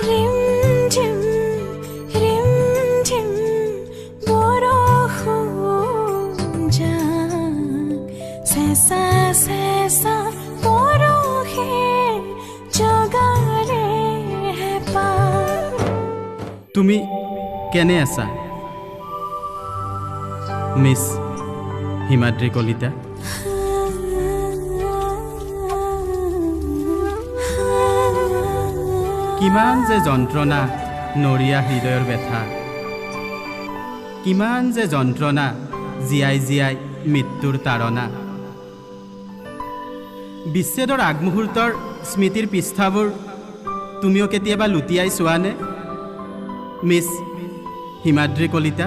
ৰিমঝিম ৰিমঝিম বৰষুণ জাক, চেঁচা চেঁচা বৰষে জগালে হেঁপাহ। তুমি কেনে আছা মিছ হিমাদ্ৰী কলিতা? কিমান যে যন্ত্ৰণা নৰিয়া হৃদয়ৰ ব্যথা, কিমান যে যন্ত্ৰণা জীয়াই জীয়াই মৃত্যুৰ তাৰণা। বিচ্ছেদৰ আগমুহূৰ্তৰ স্মৃতিৰ পৃষ্ঠাবোৰ তুমিও কেতিয়াবা লুটিয়াই চোৱানে মিছ হিমাদ্ৰী কলিতা?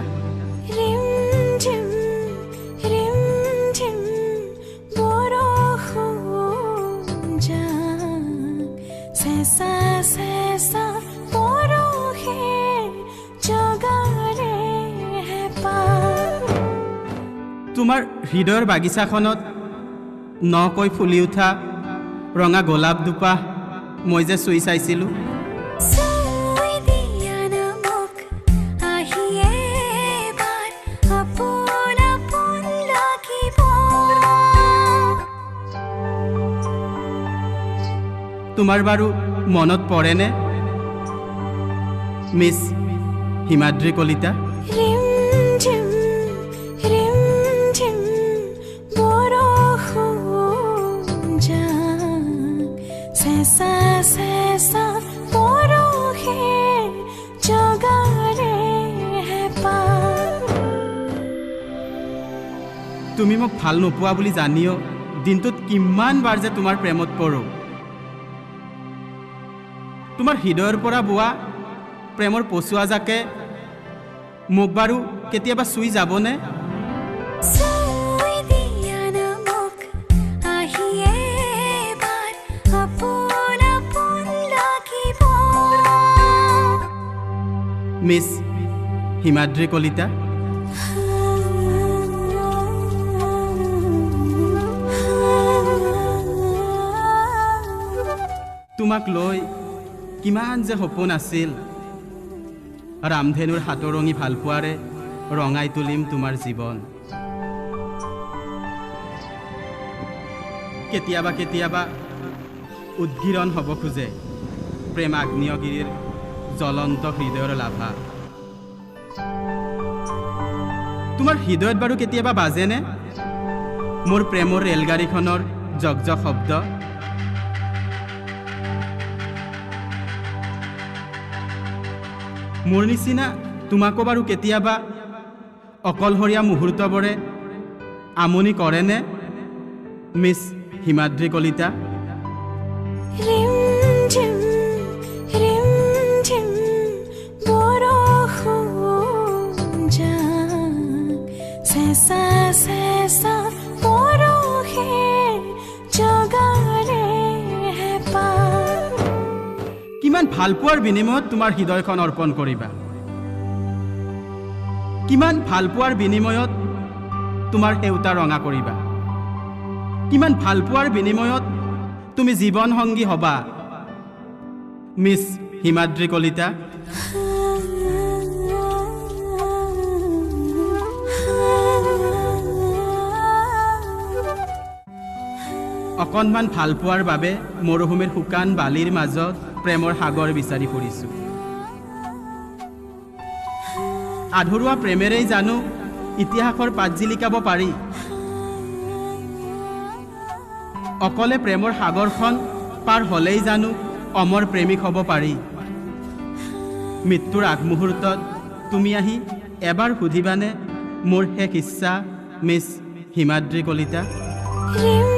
ৰিমঝিম ৰিমঝিম বৰষুণ জাক, চেঁচা চেঁচা বৰষে জগালে হেঁপাহ। তোমাৰ হৃদয়ৰ বাগিচাখনত নকৈ ফুলি উঠা ৰঙা গোলাপ দুপাহ মই যে চুই চাইছিলোঁ। চুই দিয়া না মোক আহি এবাৰ, আপোন আপোন লাগিব। তোমাৰ বাৰু মনত পৰেনে মিছ হিমাদ্ৰী কলিতা? ৰিমঝিম ৰিমঝিম বৰষুণ জাক, চেঁচা চেঁচা বৰষে জগালে হেঁপাহ। তুমি মোক ভাল নোপোৱা বুলি জানিও দিনটোত কিমান বাৰ যে তোমাৰ প্ৰেমত পৰোঁ। তোমাৰ হৃদয়ৰ পৰা বোৱা প্ৰেমৰ পচোৱা জাকে মোক বাৰু কেতিয়াবা চুই যাবনে? চুই দিয়া না মোক আহি এবাৰ, আপোন আপোন লাগিব। মিছ হিমাদ্ৰী কলিতা, তোমাক লৈ কিমান যে সপোন আছিল। ৰামধেনুৰ সাতৰঙী ভালপোৱাৰে ৰঙাই তুলিম তোমাৰ জীৱন। কেতিয়াবা কেতিয়াবা উদ্গীৰণ হ'ব খোজে প্ৰেম আগ্নেয়গিৰিৰ জ্বলন্ত হৃদয়ৰ লাভা। তোমাৰ হৃদয়ত বাৰু কেতিয়াবা বাজেনে মোৰ প্ৰেমৰ ৰেলগাড়ীখনৰ জক জক শব্দ? মোৰ নিচিনা তোমাকো বাৰু কেতিয়াবা অকলশৰীয়া মুহূৰ্তবোৰে আমনি কৰেনে মিছ হিমাদ্ৰী কলিতা? ৰিমঝিম ৰিমঝিম বৰষুণ জাক, চেঁচা চেঁচা বৰষে জগালে হেঁপাহ। কিমান ভালপোৱাৰ বিনিময়ত তোমাৰ হৃদয়খন অৰ্পণ কৰিবা, কিমান ভালপোৱাৰ বিনিময়ত তোমাৰ সেউতা ৰঙা কৰিবা, কিমান ভালপোৱাৰ বিনিময়ত তুমি জীৱন সংগী হ'বা মিছ হিমাদ্ৰী কলিতা? অকণমান ভালপোৱাৰ বাবে মৰুভূমিৰ শুকান বালিৰ মাজত প্ৰেমৰ সাগৰ বিচাৰি ফুৰিছোঁ। আধৰুৱা প্ৰেমেৰেই জানো ইতিহাসৰ পাত জিলিকাব পাৰি? অকলে প্ৰেমৰ সাগৰখন পাৰ হ'লেই জানো অমৰ প্ৰেমিক হ'ব পাৰি? মৃত্যুৰ আগমুহূৰ্তত তুমি আহি এবাৰ সুধিবানে মোৰ শেষ ইচ্ছা মিছ হিমাদ্ৰী কলিতা? ৰিম